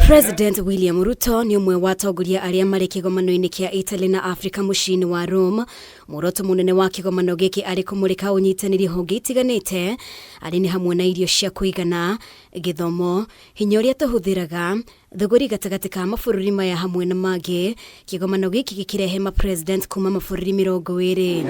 President William Ruto nĩ ũmwe wa atongoria arĩa marĩ kĩgomano-inĩ kĩa Italy na Afrika mũciĩ-inĩ wa Rome. Muoroto mũnene wa kĩgomano gĩkĩ arĩ kũmũrĩka ũnyitanĩri honge itiganĩte arĩ nĩ hamwe na irio cia kũigana, gĩthomo, hinya ũrĩa tũhũthĩraga, thũgũri gatagatĩ ka mabũrũri maya hamwe na mangĩ. Kĩgomano gĩkĩ gĩkĩrehe ma-president kuma mabũrũri 20.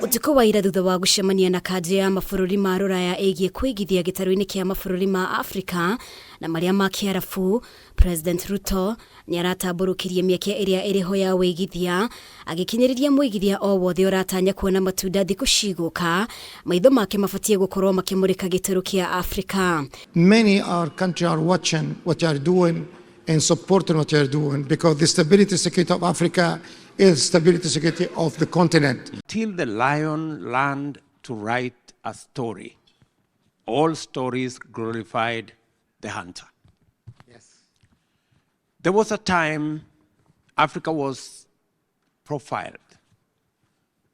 Ũtukũ wa ira thutha wa gũcemania na kanjũ ya mabũrũri ma rũraya ĩgiĩ kũigithia gĩtarũ-inĩ kĩa mabũrũri ma Afrika na marĩa ma Kĩarabu, President Ruto nĩaratambũrũkirie mĩeke ĩrĩa ĩrĩho ya wĩigithia, agĩkinyĩrĩria mũigithia o wothe ũratanya kuona matunda thikũ cigũka, maitho make mabatiĩ gũkorwo makĩmũrĩka gĩtarũ kĩa Afrika. Many our country are watching what you are doing and supporting what you are doing because the stability security of Africa is stability security of the continent. Till the lion learned to write a story, all stories glorified the hunter. Yes. There was a time Africa was profiled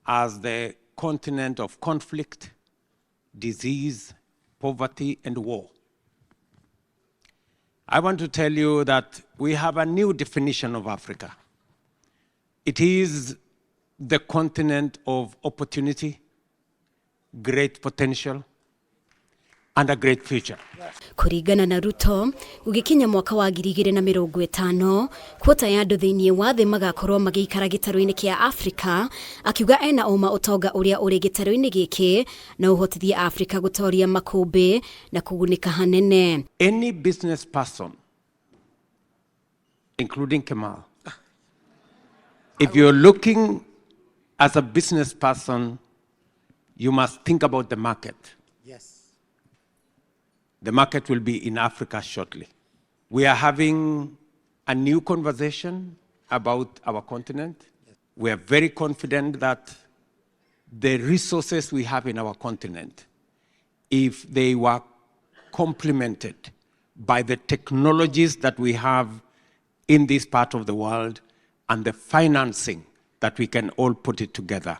as the continent of conflict, disease, poverty, and war. I want to tell you that we have a new definition of Africa. It is the continent of opportunity, great potential, and a great future. Kũringana na Ruto, gũgĩkinya mwaka wa 2050, quota ya andũ thĩinĩ wa thĩ magakorwo magĩikara gĩtarũ-inĩ kĩa Afrika, akiuga ena ũma ũtonga ũrĩa ũrĩ gĩtarũ-inĩ gĩkĩ no ũhotithie Afrika gũtoria makũmbĩ na kũgunĩka hanene. Any business person, including Kemal, if you're looking as a business person, you must think about the market. The market will be in Africa shortly. We are having a new conversation about our continent. We are very confident that the resources we have in our continent, if they were complemented by the technologies that we have in this part of the world and the financing that we can all put it together,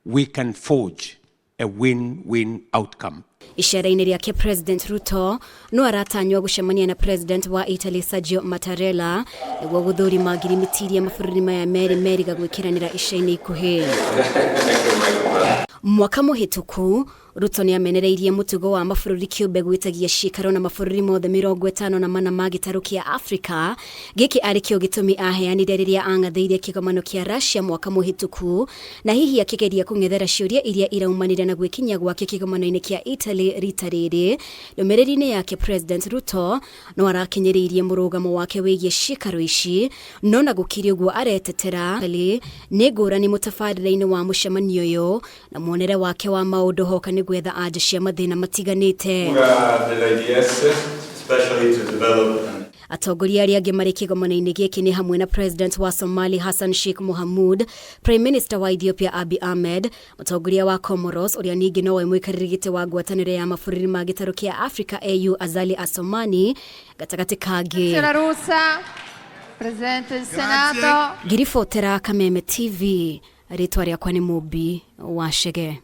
we can forge a win-win outcome. Icera-inĩ rĩake President Ruto no aratanywo gũcemania na President wa Italy Sergio Mattarella nĩguo gũthũrima ngirimiti iria mabũrũri maya merĩ meriga gwĩkĩranĩra ica-inĩ ikuhĩ. Mwaka mũhĩtũku Ruto nĩ amenereirie mũtugo wa mabũrũri kĩũmbe gwĩtagia ciikaro na mabũrũri mothe 54 ma gĩtarũ kĩa Afrika. Gĩkĩ arĩ kĩo gĩtũmi aheanire rĩrĩa ang'athĩire kĩgomano kĩa Russia mwaka mũhĩtũku na hihi akĩgeria kũng'ethera ciũria iria iraumanire na gwĩkinyia gwake kĩgomano-inĩ kĩa Italy rita rĩrĩ. Ndũmĩrĩri-inĩ yake President Ruto no arakinyĩrĩirie mũrũgamo wake wĩgiĩ ciikaro ici no na gũkĩrĩ ũguo aretetera nĩ ngũrani mũtabarĩre-inĩ wa mũcemanio ũyũ na muonere wake wa maũndũ hoka nĩ gwetha anja cia mathĩna matiganĩte. Dell'AIDS, especially to develop and Atongoria arĩa angĩ marĩ kĩgomano-inĩ gĩkĩ nĩ hamwe na President wa Somali Hassan Sheikh Mohamud, Prime Minister wa Ethiopia Abiy Ahmed, mũtongoria wa Comoros ũrĩa ningĩ nowe mũikarĩri gĩtĩ wa ngwatanĩro ya mabũrũri ma gĩtarũ kĩa Africa AU Azali Assoumani gatagatĩ kangĩ. La Russa, Presidente del Senato. Ngiribotera Kameme TV, rĩtwa rĩakwa nĩ Mũmbi wa Chege.